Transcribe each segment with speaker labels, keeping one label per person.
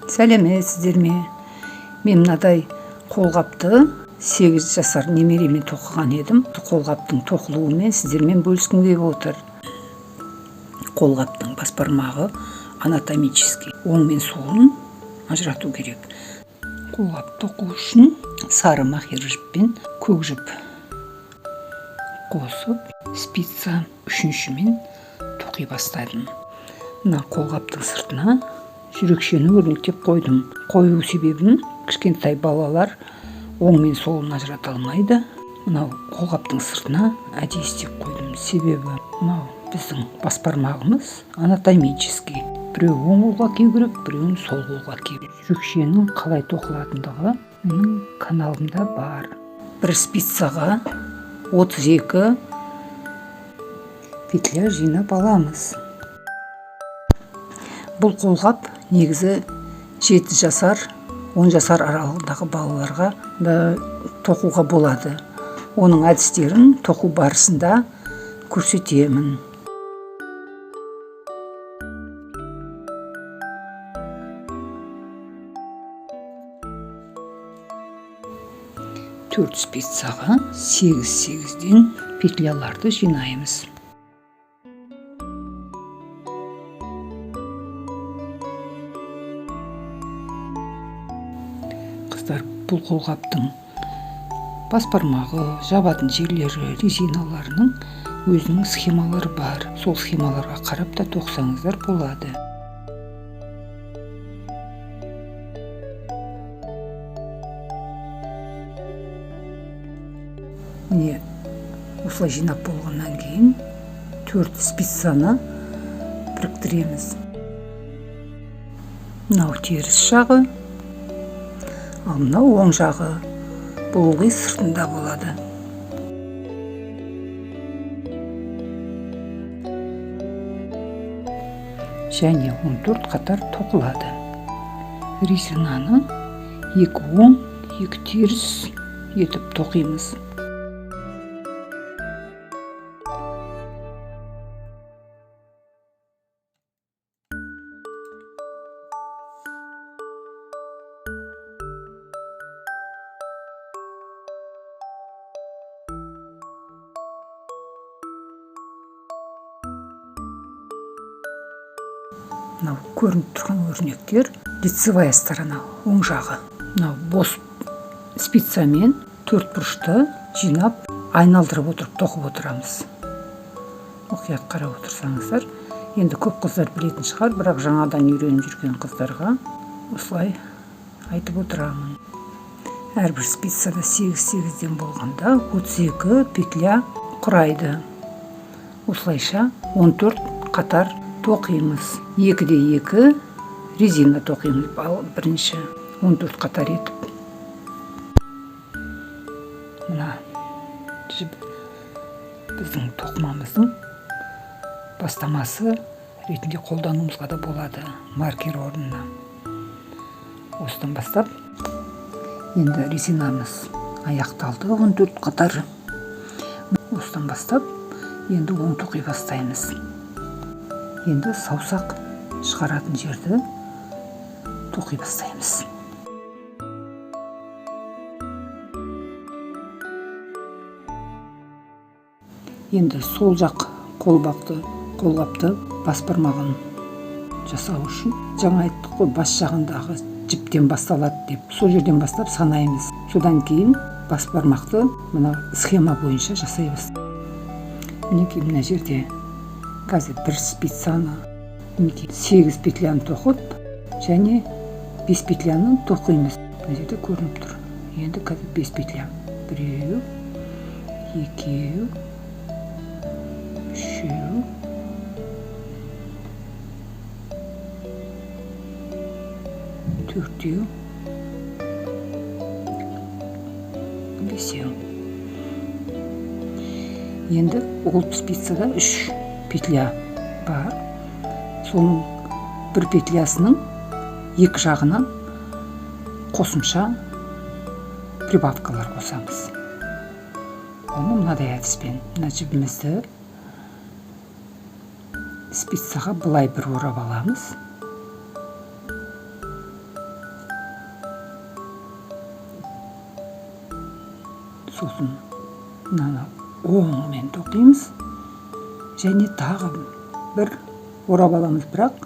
Speaker 1: Сәлеметсіздер ме? Мен мынадай қолғапты 8 жасар немереме тоқыған едім. Қолғаптың тоқылуымен сіздермен бөліскім келіп отыр. Қолғаптың бас бармағы анатомический, оң мен солын ажырату керек. Қолғап тоқу үшін сары махер жіппен көк жіп қосып, спица үшіншімен тоқи бастадым. Мына қолғаптың сыртына жүрекшені өрнектеп қойдым. Қою себебім, кішкентай балалар оң мен солын ажырата алмайды. Мынау қолғаптың сыртына әдейі істеп қойдым. Себебі мынау біздің бас бармағымыз анатомический. Біреу оң қолға кию керек, біреуін сол қолға кию. Жүрекшенің қалай тоқылатындығы менің каналымда бар. Бір спицаға 32 петля жинап аламыз. Бұл қолғап негізі 7 жасар, 10 жасар аралығындағы балаларға да тоқуға болады. Оның әдістерін тоқу барысында көрсетемін. Төрт спицаға 8-8-ден петляларды жинаймыз. Қыздар, бұл қолғаптың бас бармағы, жабатын жерлері, резиналарының өзінің схемалары бар. Сол схемаларға қарап та тоқсаңыздар болады. Міне, осылай жинап болғаннан кейін 4 спицаны біріктіреміз. Мынау теріс жағы, ал мынау оң жағы, бұл ылғи сыртында болады. Және 14 қатар тоқылады. Резинаны 2 оң, 2 теріс етіп тоқимыз. Мынау көрініп тұрған өрнектер лицевая сторона, оң жағы. Мынау бос спицамен төрт бұрышты жинап, айналдырып отырып тоқып отырамыз. Мұқият қарап отырсаңыздар, енді көп қыздар білетін шығар, бірақ жаңадан үйреніп жүрген қыздарға осылай айтып отырамын. Әрбір спицада 8-8-ден болғанда 32 петля құрайды. Осылайша 14 қатар тоқимыз. 2-де 2 резина тоқимыз, ал бірінші 14 қатар етіп. Мына жіп біздің тоқымамыздың бастамасы ретінде қолдануымызға да болады, маркер орнына. Осыдан бастап енді резинамыз аяқталды, 14 қатар. Осыдан бастап енді оң тоқи бастаймыз. Енді саусақ шығаратын жерді тоқи бастаймыз. Енді сол жақ қолғапты бас бармағын жасау үшін жаңа айттық қой, бас жағындағы жіптен басталады деп. Сол жерден бастап санаймыз. Содан кейін бас бармақты мына схема бойынша жасаймыз. Мінекей мына жерде қазір бір спицаны, мінекей 8 петляны тоқып, және 5 петляны тоқимыз. Мына жерде көрініп тұр. Енді қазір 5 петля. Біреу, екеу, үшеу, төртеу, бесеу. Енді ол спицада 3 петля бар. Соның бір петлясының екі жағынан қосымша прибавкалар қосамыз. Оны мынадай әдіспен, мына жібімізді спицаға былай бір орап аламыз. Сосын мынаны оңмен тоқимыз және тағы бір орап аламыз, бірақ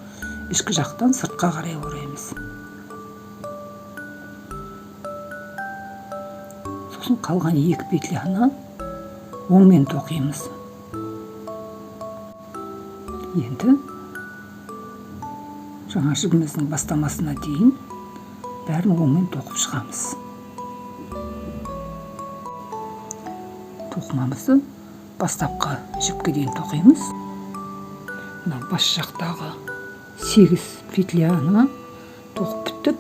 Speaker 1: ішкі жақтан сыртқа қарай ораймыз. Сосын қалған 2 петляны оңмен тоқимыз. Енді жаңа жібіміздің бастамасына дейін бәрін оңмен тоқып шығамыз. Тоқымамызды бастапқы жіпке дейін тоқимыз. Мына бас жақтағы 8 петляны тоқып біттік.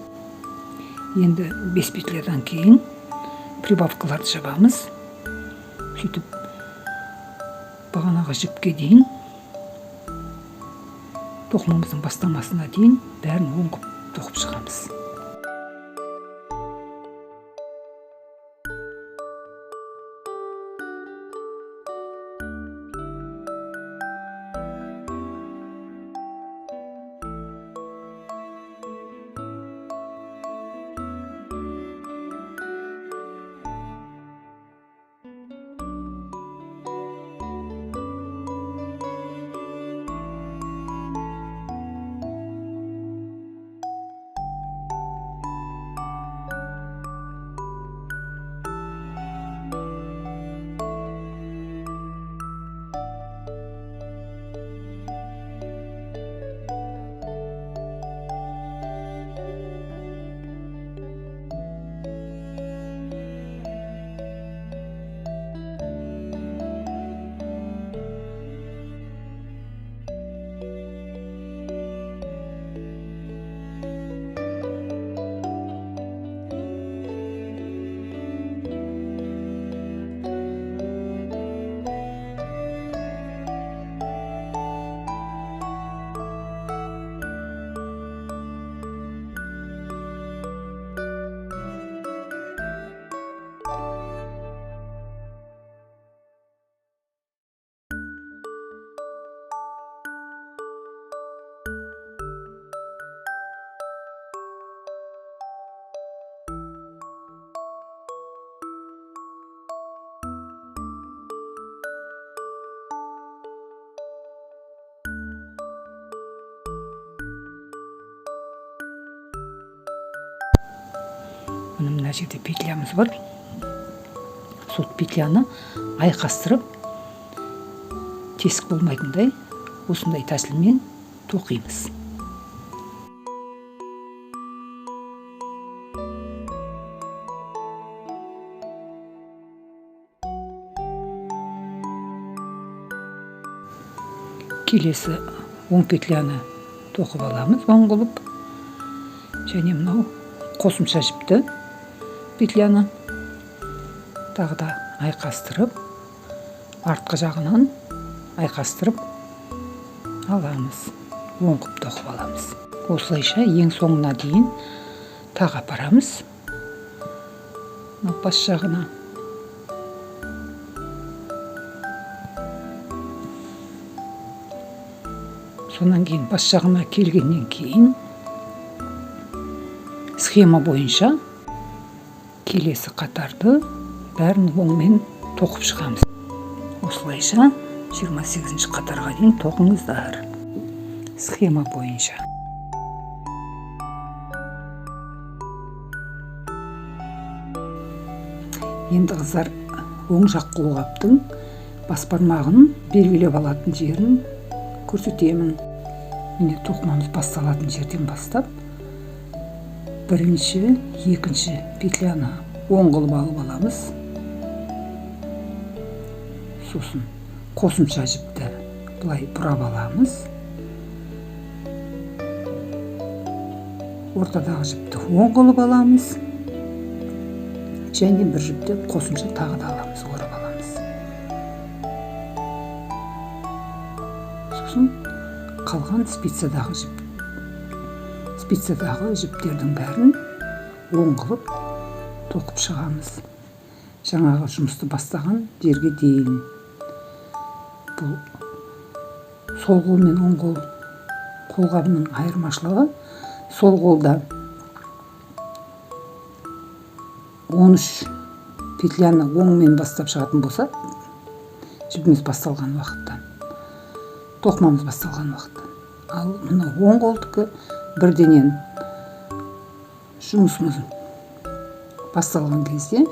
Speaker 1: Енді 5 петлядан кейін прибавкаларды жабамыз. Сөйтіп бағанағы жіпке дейін, тоқымамыздың бастамасына дейін бәрін оң қылып тоқып шығамыз. Мына жерде петлямыз бар. Сол петляны айқастырып, тесік болмайтындай осындай тәсілмен тоқимыз. Келесі оң петляны тоқып аламыз оң қылып. Және мынау қосымша жіпті петляны тағы да айқастырып, артқы жағынан айқастырып аламыз, оң қылып тоқып аламыз. Осылайша ең соңына дейін тағы апарамыз. Мына бас жағына. Сонан кейін бас жағына келгеннен кейін схема бойынша келесі қатарды бәрін оңмен тоқып шығамыз. Осылайша 28-ші қатарға дейін тоқыңыздар схема бойынша. Енді қыздар, оң жақ қолғаптың бас бармағын белгілеп алатын жерін көрсетемін. Міне тоқымамыз басталатын жерден бастап бірінші, екінші петляны оң қылып алып аламыз. Сосын қосымша жіпті былай бұрап аламыз. Ортадағы жіпті оң қылып аламыз. Және бір жіпті қосымша тағы да аламыз, орап аламыз. Сосын қалған спицадағы жіптердің бәрін оң қылып тоқып шығамыз. Жаңағы жұмысты бастаған жерге дейін. Бұл сол қол мен оң қол қолғабының айырмашылығы, сол қолда 13 Петляны оңмен бастап шығатын болса, жібіміз басталған уақыттан, тоқымамыз басталған уақыттан. Ал мына оң қолдікі бірденен жұмысымыз басталған кезде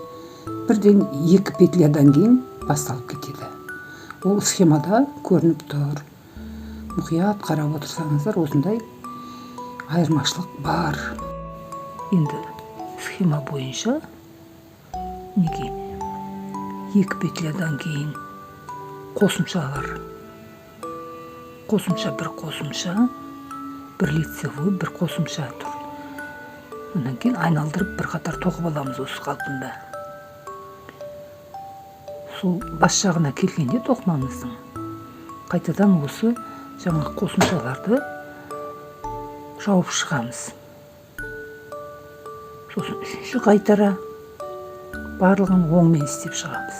Speaker 1: бірден 2 петлядан кейін басталып кетеді. Ол схемада көрініп тұр. Мұқият қарап отырсаңыздар, осындай айырмашылық бар. Енді схема бойынша мінекей 2 петлядан кейін қосымшалар, қосымша бір қосымша, бір лицевой, бір қосымша тұр. Одан кейін айналдырып бір қатар тоқып аламыз осы қалпында. Сол бас жағына келгенде тоқымамыздың қайтадан осы жаңа қосымшаларды жауып шығамыз. Сосын үшінші қайтара барлығын оңмен істеп шығамыз.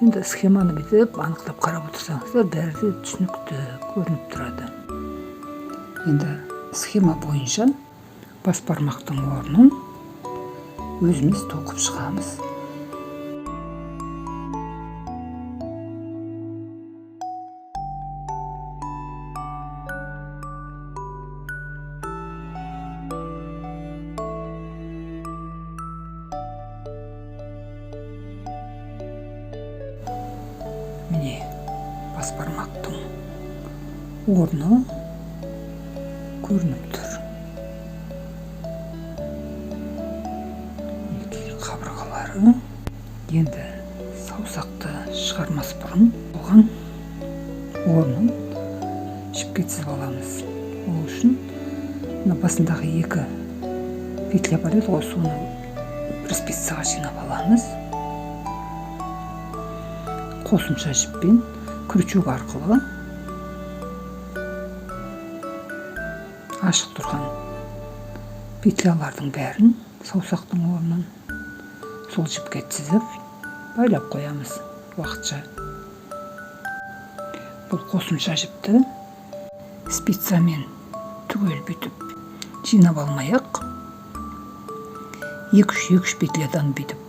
Speaker 1: Енді схеманы бүйтіп анықтап қарап отырсаңыздар, бәрі де түсінікті көрініп тұрады. Енді схема бойынша бас бармақтың орнын өзіміз тоқып шығамыз. Міне бас бармақтың орны көрініп тұр. Мінекей қабырғалары. Енді саусақты шығармас бұрын оған орнын жіпке тізіп аламыз. Ол үшін мына басындағы 2 петля бар еді ғой, соны бір спицаға жинап аламыз. Қосымша жіппен крючок арқылы ашық тұрған петлялардың бәрін саусақтың орнын сол жіпке тізіп байлап қоямыз уақытша. Бұл қосымша жіпті спицамен түгел бүйтіп жинап алмай-ақ, екі-үш петлядан бүйтіп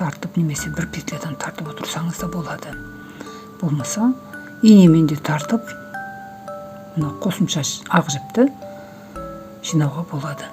Speaker 1: тартып немесе бір петлядан тартып отырсаңыз да болады. Болмаса инемен де тартып мына қосымша ақ жіпті жинауға болады.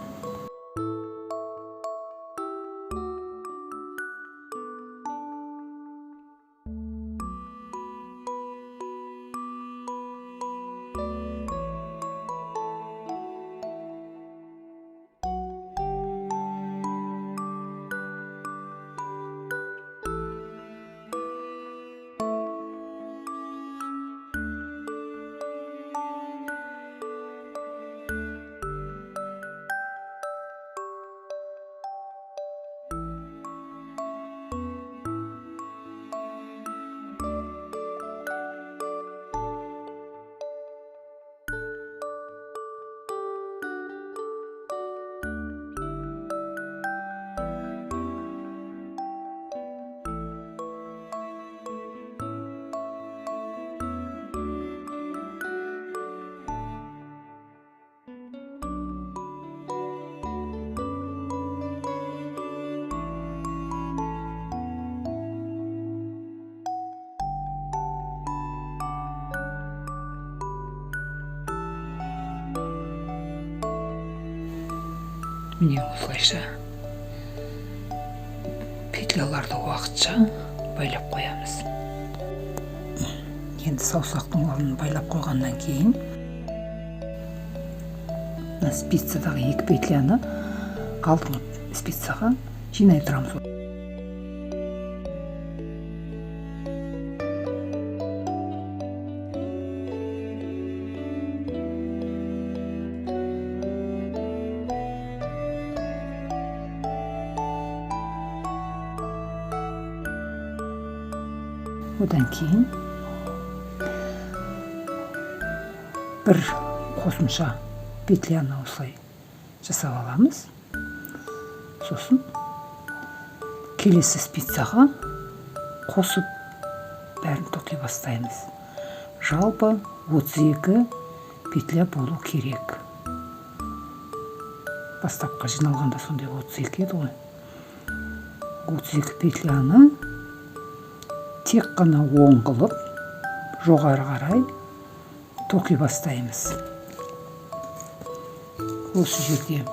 Speaker 1: Міне осылайша петляларды уақытша байлап қоямыз. Енді саусақтың орнын байлап қойғаннан кейін мына спицадағы 2 петляны алдыңғы спицаға жинай тұрамыз. Одан кейін бір қосымша петляны осылай жасап аламыз. Сосын келесі спицаға қосып бәрін тоқи бастаймыз. Жалпы 32 петля болу керек. Бастапқы жиналғанда сондай 32 еді ғой. 32 петляны тек қана оң қылып жоғары қарай тоқи бастаймыз. Осы жерде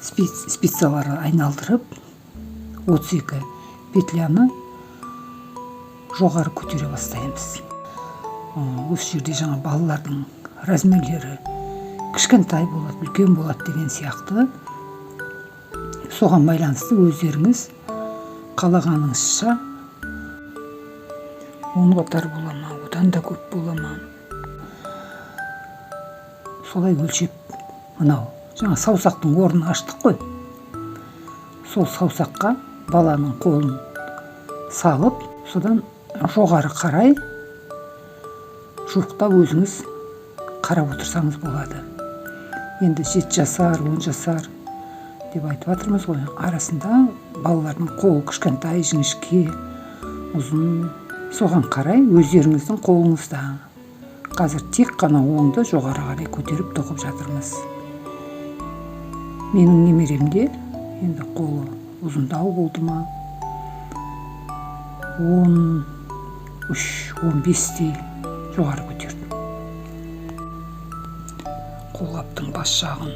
Speaker 1: спицалары айналдырып 32 петляны жоғары көтере бастаймыз. Осы жерде жаңа балалардың размерлері кішкентай болады, үлкен болады деген сияқты. Соған байланысты өздеріңіз қалағаныңызша 10 қатар бола ма, одан да көп бола ма, солай өлшеп, мынау жаңа саусақтың орнын аштық қой, сол саусаққа баланың қолын салып, содан жоғары қарай жуықтап өзіңіз қарап отырсаңыз болады. Енді 7 жасар, 10 жасар деп айтып жатырмыз ғой, арасында балалардың қолы кішкентай, жіңішке, ұзын, соған қарай өздеріңіздің қолыңызда. Қазір тек қана оңды жоғары қарай көтеріп тоқып жатырмыз. Менің немеремде енді қолы ұзындау болды ма, 13-15-тей жоғары көтердім. Қолғаптың бас жағын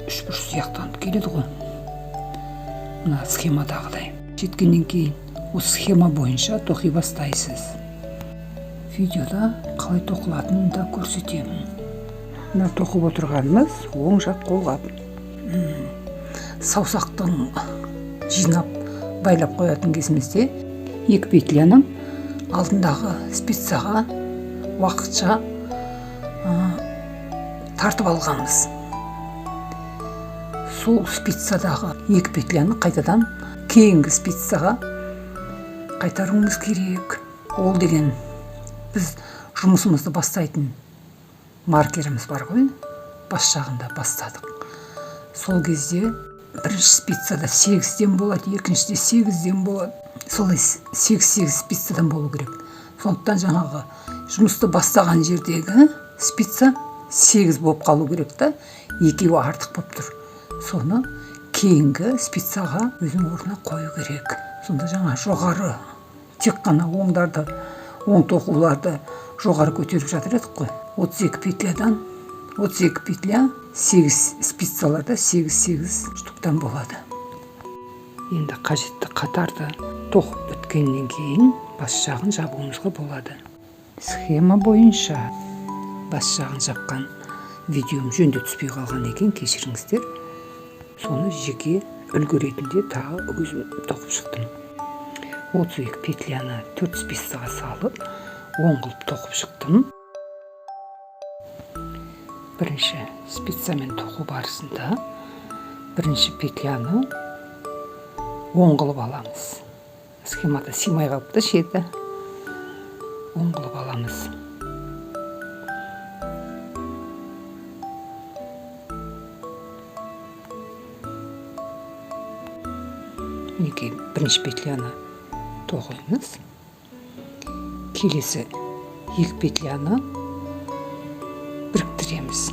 Speaker 1: үшбұрыш сияқтанып келеді ғой, мына схемадағыдай. Жеткеннен кейін осы схема бойынша тоқи бастайсыз. Видеода қалай тоқылатынын да көрсетемін. Мына тоқып отырғанымыз оң жақ қолғап. Саусақтың жинап байлап қоятын кезімізде екі петляның алдындағы спицаға уақытша тартып алғанбыз. Сол спицадағы екі петляны қайтадан кейінгі спицаға қайтаруымыз керек. Ол деген біз жұмысымызды бастайтын маркеріміз бар ғой, бас жағында бастадық. Сол кезде бірінші спицада 8-ден болады, екіншіде 8-ден болады. Солай 8-8 спицадан болу керек. Сондықтан жаңағы жұмысты бастаған жердегі спица 8 болып қалу керек та, екеуі артық болып тұр. Соны кейінгі спицаға өзінің орнына қою керек. Сонда жаңа жоғары тек қана оңдарды, оң тоқуларды жоғары көтеріп жатыр едік қой. 32 петлядан 32 петля 8 спицаларда 8-8 штуктан болады. Енді қажетті қатарды тоқып біткеннен кейін бас жағын жабуымызға болады. Схема бойынша бас жағын жапқан видеом жөнді түспей қалған екен, кешіріңіздер. Соны жеке үлгі ретінде тағы өзім тоқып шықтым. 32 петляны 4 спицаға салып, оң қылып тоқып шықтым. Бірінші спицамен тоқу барысында бірінші петляны оң қылып аламыз. Схемада сыймай қалыпты шеті. Оң қылып аламыз. Мінекей бірінші петляны тоқимыз. Келесі екі петляны біріктіреміз.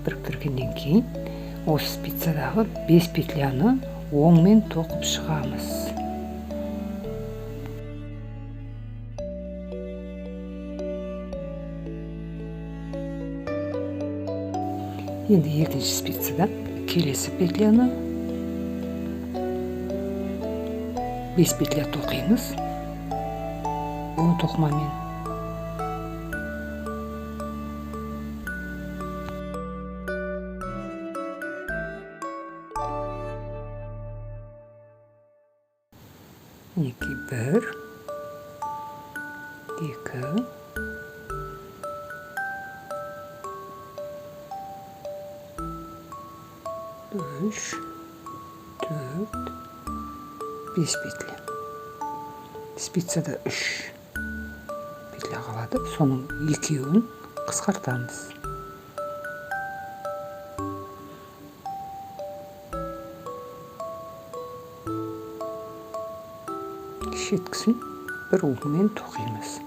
Speaker 1: Біріктіргеннен кейін осы спицадағы 5 петляны оңмен тоқып шығамыз. Енді екінші спицада келесі петляны 5 петля тоқимыз оң тоқымамен. Мінекей 1, 2, 3, 4, 5 петля. Спицада 3 петля қалады, соның екеуін қысқартамыз. Шеткісін бір оңмен тоқимыз.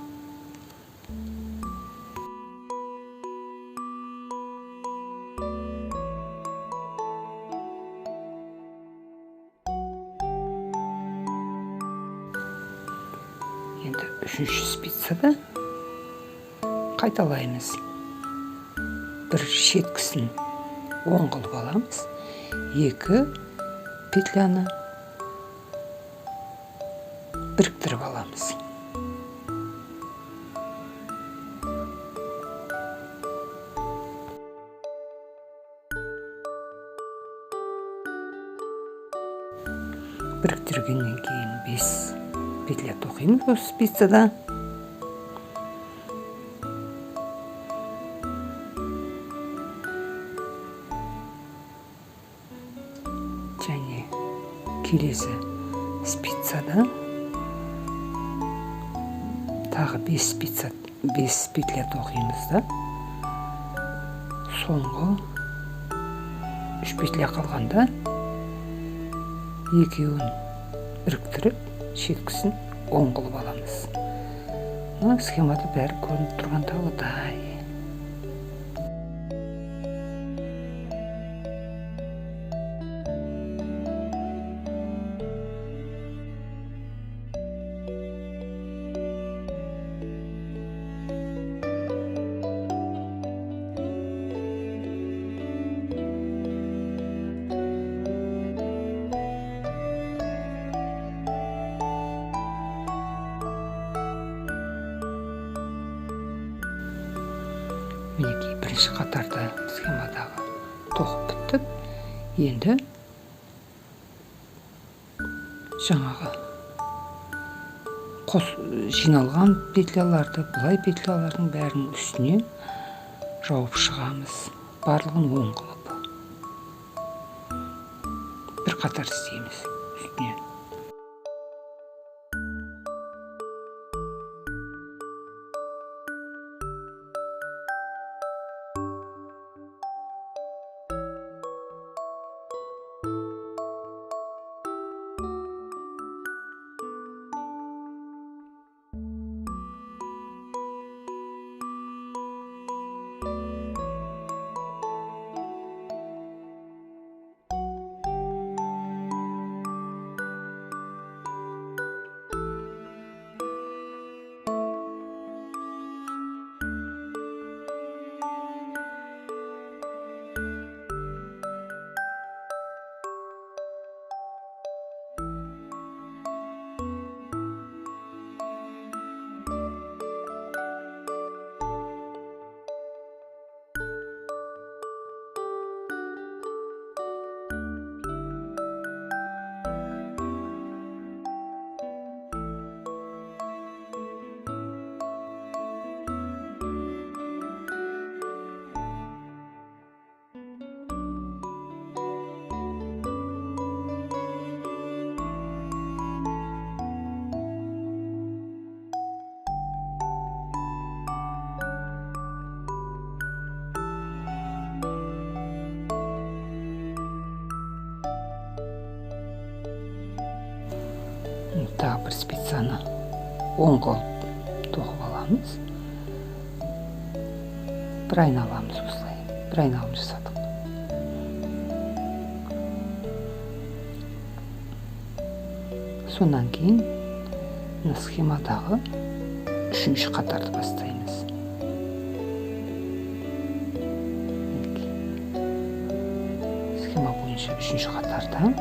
Speaker 1: Енді үшінші спицада қайталаймыз. Бір шеткісін оң қылып аламыз, екі петляны біріктіріп аламыз. Біріктіргеннен кейін 5 петля тоқимыз осы спицада. Және келесі спицада тағы 5 спица, 5 петля тоқимыз да, соңғы 3 петля қалғанда екеуін біріктіріп шеткісін оң қылып аламыз. Мына схемада бәрі көрініп тұрғандағыдай. Мінекей бірінші қатарда схемадағы тоқып біттік. Енді жаңағы қос жиналған петляларды, былай петлялардың бәрінің үстіне жауып шығамыз. Барлығын оң қылып бір қатар істейміз үстіне. Тағы бір спицаны оң қылып тоқып аламыз. Бір айналамыз осылай. Бір айналым жасадық. Сонан кейін мына схемадағы үшінші қатарды бастаймыз. Схема бойынша үшінші қатарда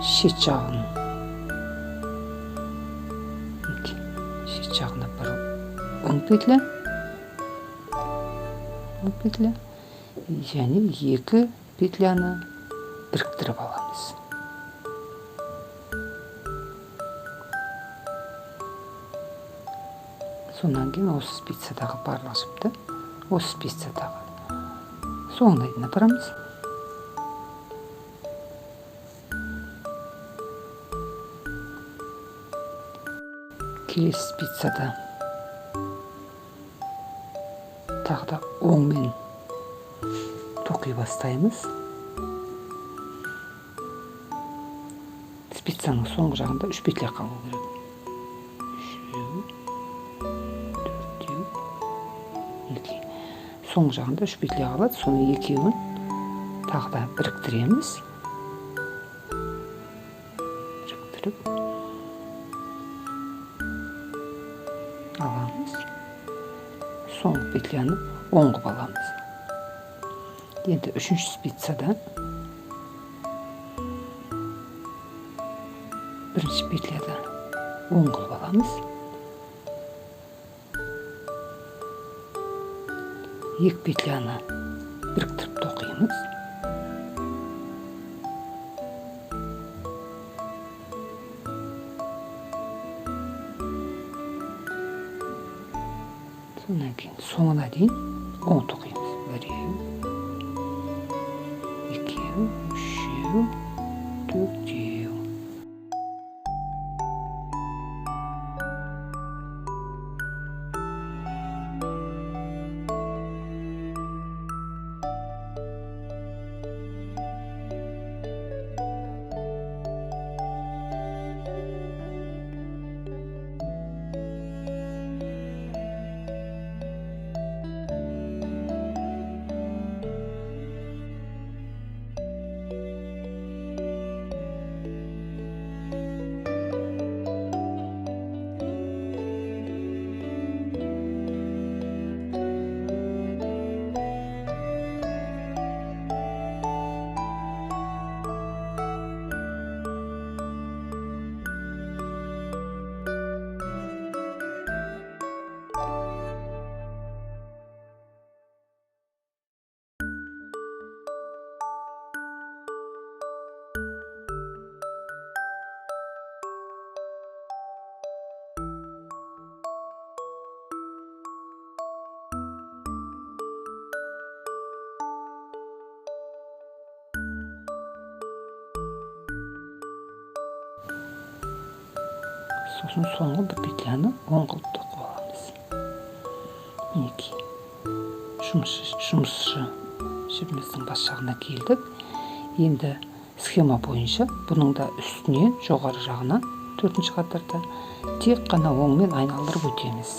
Speaker 1: шет жағын, шет жағына бір оң петля, оң петля және екі петляны біріктіріп аламыз. Сонан кейін осы спицадағы барлық жіпті осы спицадағы соңына дейін апарамыз. Келесі спицада тағы да оңмен тоқи бастаймыз. Спицаның соңғы жағында 3 петля қалу керек. 3, 4, 2. Соңғы жағында 3 петля қалады, соның екеуін тағы да біріктіреміз. Біріктіріп аламыз. Соңғы петляны оң қылып аламыз. Енді 3-ші спицадан бірінші петляда оң қылып аламыз. 2 петляны біріктіріп тоқимыз. Содан кейін соңына дейін оң тоқимыз. 1, 2, 3, 4. Сосын соңғы бір петляны оң қылып тоқып аламыз. Мінекей, жұмысшы жібіміздің бас жағына келдік. Енді схема бойынша бұның да үстіне, жоғары жағына, 4-ші қатарда тек қана оңмен айналдырып өтеміз.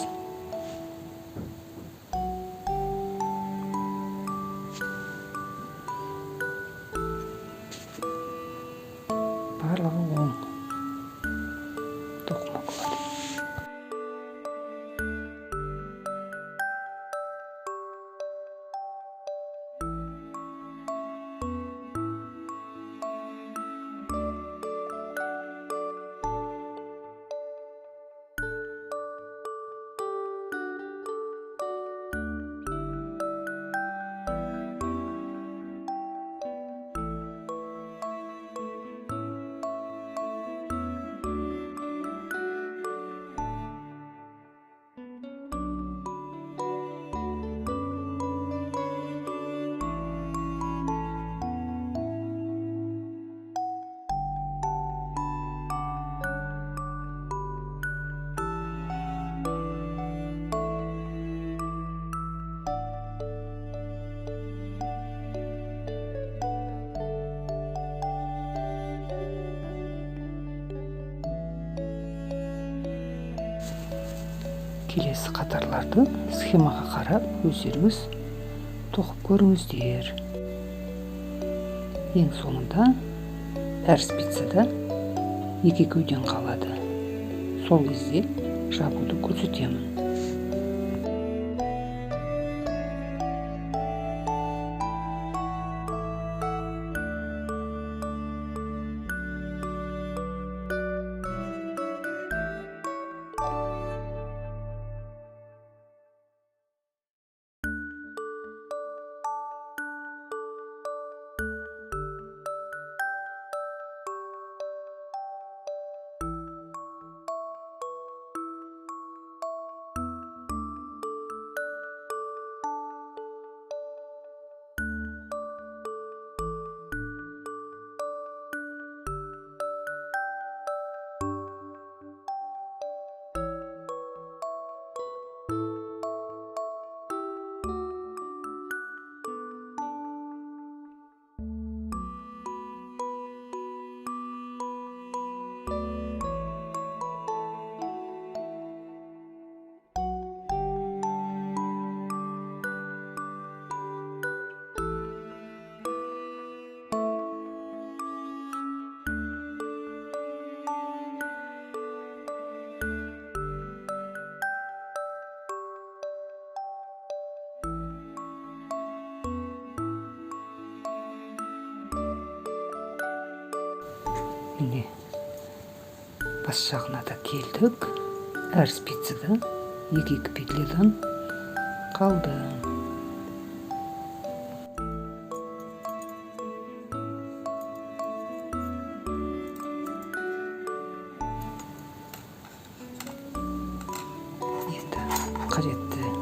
Speaker 1: Барлығы оң тоқыма болады. Келесі қатарларды схемаға қарап өздеріңіз тоқып көріңіздер. Ең соңында әр спицада екі-екеуден қалады. Сол кезде жабуды көрсетемін. Міне, бас жағына да келдік. Әр спицада екі-екі петлядан қалды. Енді қажетті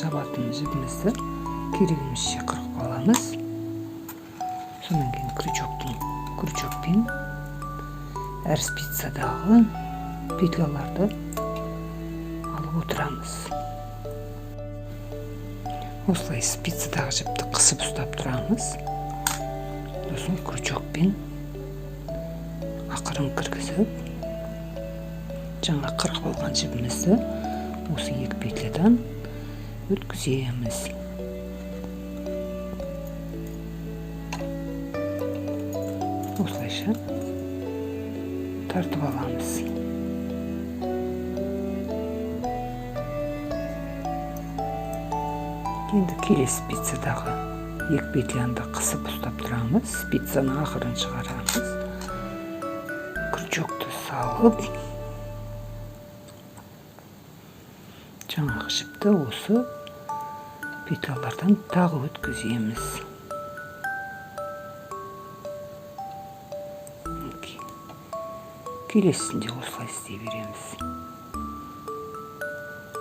Speaker 1: жабатын жібімізді керегімізше қырқып аламыз. Содан кейін крючокпен әр спицадағы петляларды алып отырамыз. Осылай спицадағы жіпті қысып ұстап тұрамыз. Сосын крючокпен ақырын кіргізіп, жаңа қырқып алған жібімізді осы екі петлядан өткіземіз. Осылайша тартып аламыз. Енді келесі спицадағы екі петляны да қысып ұстап тұрамыз. Спицаны ақырын шығарамыз. Крючокты салып, жаңағы жіпті осы петлялардан тағы өткіземіз. Келесісінде осылай істей береміз.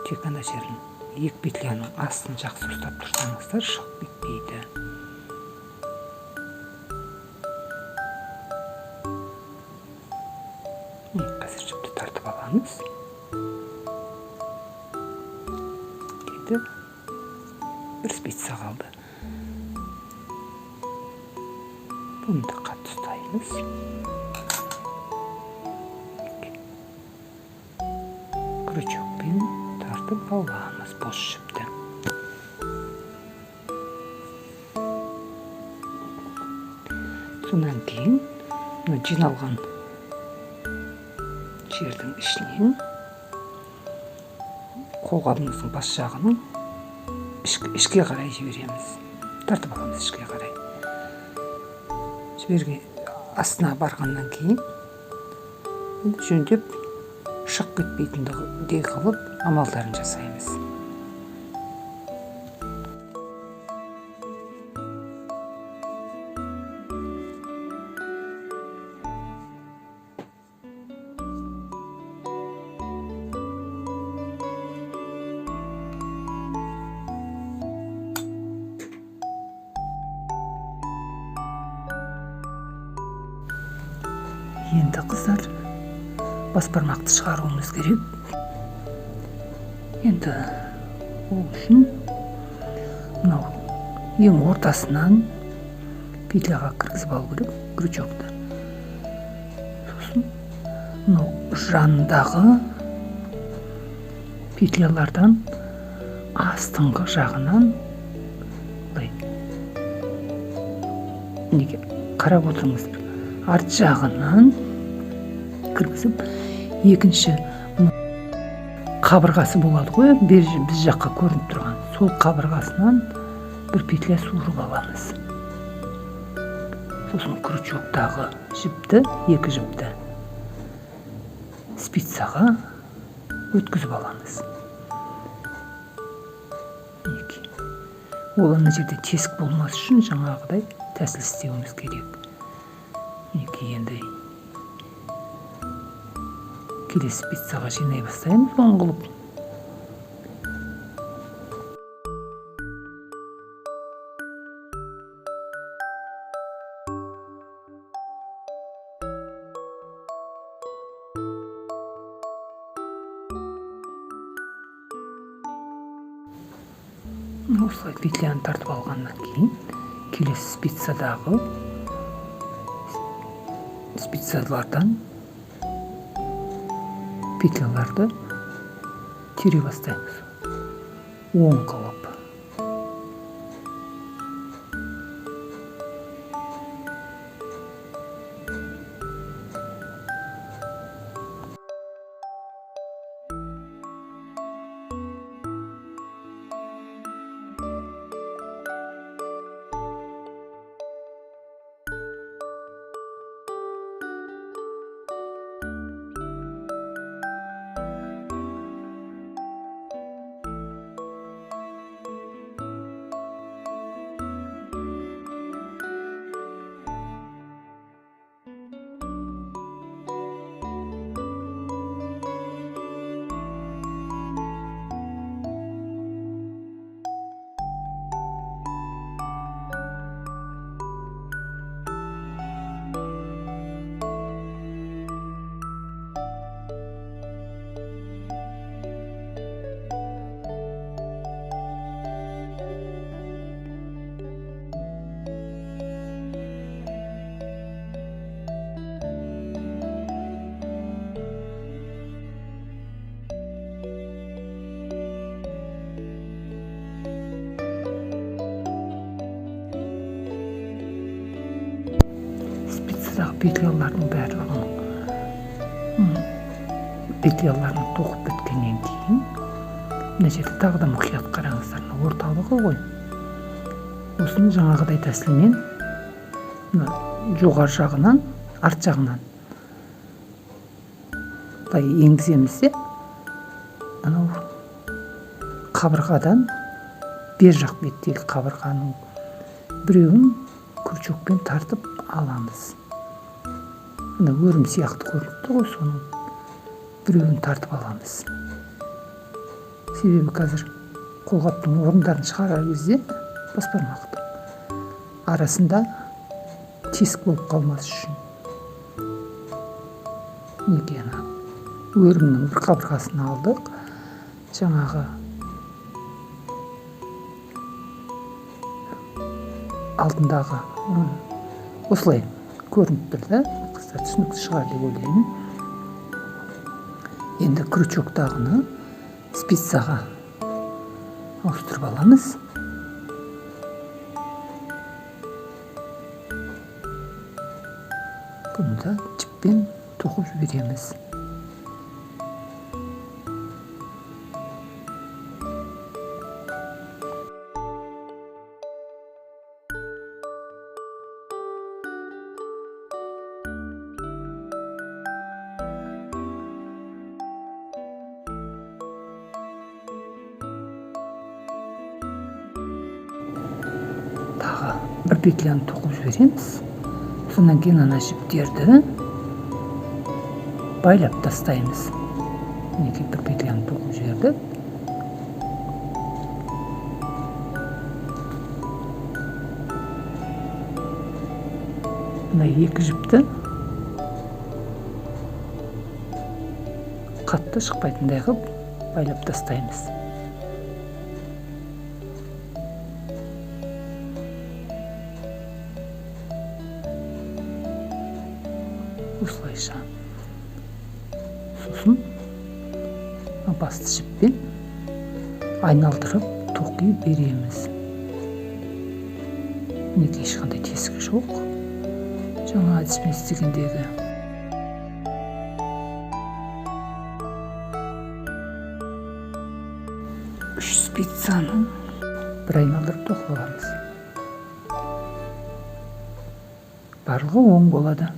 Speaker 1: Тек ана жерін, екі петляның астын жақсы ұстап тұрсаңыздар, шығып кетпейді. Қазір жіпті тартып аламыз. Енді бір спица қалды. Бұны да қатты ұстаймыз. Крючокпен тартып аламыз бос жіпті. Содан кейін мына жиналған жердің ішінен қолғабымыздың бас жағының ішке қарай жібереміз. Тартып аламыз ішке қарай. Жіберген астына барғаннан кейін енді жөндеп шығып кетпейтіндей қылып амалдарын жасаймыз. Енді қыздар, бас бармақты шығаруымыз керек. Енді ол үшін мынау ең ортасынан петляға кіргізіп алу керек крючокты. Сосын мынау жанындағы петлялардан астыңғы жағынан былай неге қарап отырыңыздар, арт жағынан кіргізіп, екінші қабырғасы болады ғой, біз жаққа көрініп тұрған, сол қабырғасынан бір петля суырып аламыз. Сосын крючоктағы жіпті, екі жіпті спицаға өткізіп аламыз. Мінекей. Ол ана жерде тесік болмас үшін жаңағыдай тәсіл істеуіміз керек. Мінекей, енді келесі спицаға жинай бастаймыз оң қылып. Осылай петляны тартып алғаннан кейін келесі спицадағы спицалардан петляларды тере бастаймыз оң қылып. Спицадағы петлялардың барлығын петляларын тоқып біткеннен кейін мына жерде тағы да мұқият қараңыздар, мына орталығы ғой. Осыны жаңағыдай тәсілмен мына жоғары жағынан, арт жағынан былай енгіземіз де, анау қабырғадан бер жақ беттегі қабырғаның біреуін крючокпен тартып аламыз. Мына өрім сияқты көрініп тұр ғой, соның біреуін тартып аламыз. Себебі қазір қолғаптың орындарын шығарар кезде бас бармақтың арасында тесік болып қалмас үшін. Мінекей, ана өрімнің бір қабырғасын алдық, жаңағы алдындағы осылай көрініп тұр да, қыздар, түсінікті шығар деп ойлаймын. Енді крючоктағыны спицаға ауыстырып аламыз. Бұны да жіппен тоқып жібереміз. Тағы бір петляны тоқып жібереміз. Содан кейін ана жіптерді байлап тастаймыз. Мінекей, бір петляны тоқып жібердік. Мына екі жіпті қатты шықпайтындай қылып байлап тастаймыз. Осылайша. Сосын басты жіппен айналдырып тоқи береміз. Мінекей, ешқандай тесігі жоқ. Жаңа әдіспен істегендегі. Үш спицаны бір айналдырып тоқып аламыз. Барлығы оң болады.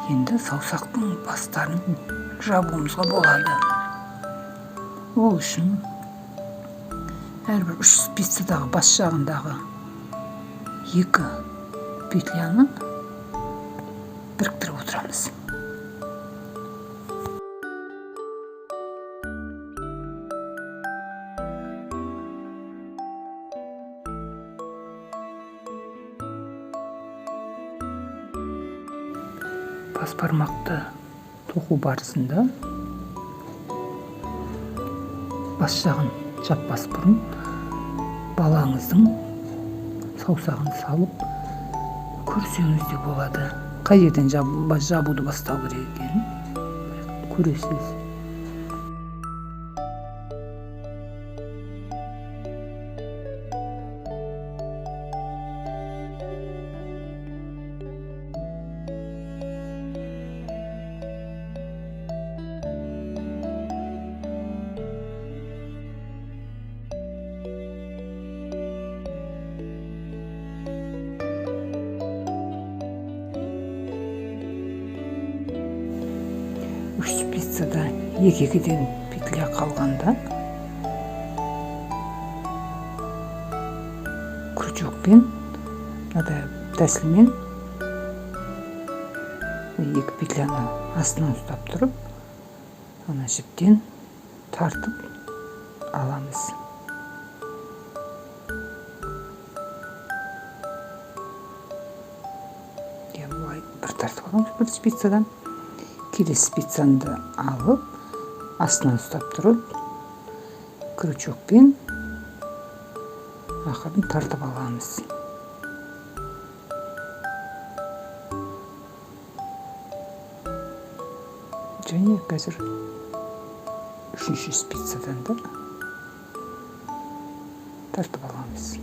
Speaker 1: Енді саусақтың бастарын жабуымызға болады. Ол үшін әрбір үш спицадағы бас жағындағы екі петляны біріктіріп отырамыз. Бас бармақты тоқу барысында бас жағын жаппас бұрын балаңыздың саусағын салып көрсеңіз де болады. Қай жерден жабуды бастау керек екенін көресіз. Үш спицада екі-екіден петля қалғанда Крючокпен мынадай тәсілмен екі петляны астынан ұстап тұрып, ана жіптен тартып аламыз. Былай бір тартып аламыз бір спицадан. Келесі спицаны да алып, астынан ұстап тұрып, крючокпен ақырын тартып аламыз. Және қазір үшінші спицадан да тартып аламыз.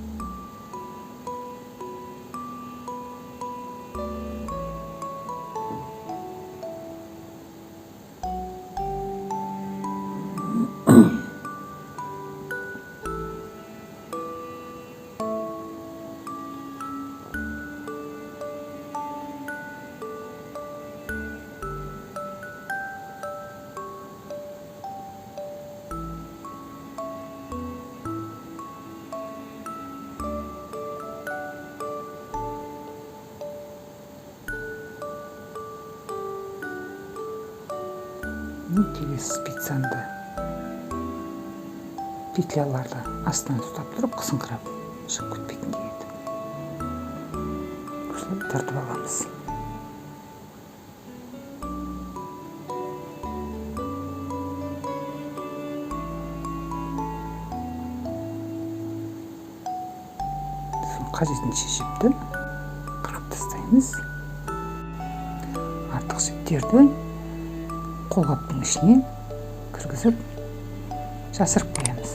Speaker 1: Келесі спицаны да петляларды астынан ұстап тұрып, қысыңқырап шығып кетпейтіндей етіп осылай тартып аламыз. Сосын қажетінше жіпті қырқып тастаймыз. Артық жіптерді қолғаптың ішіне кіргізіп жасырып қоямыз.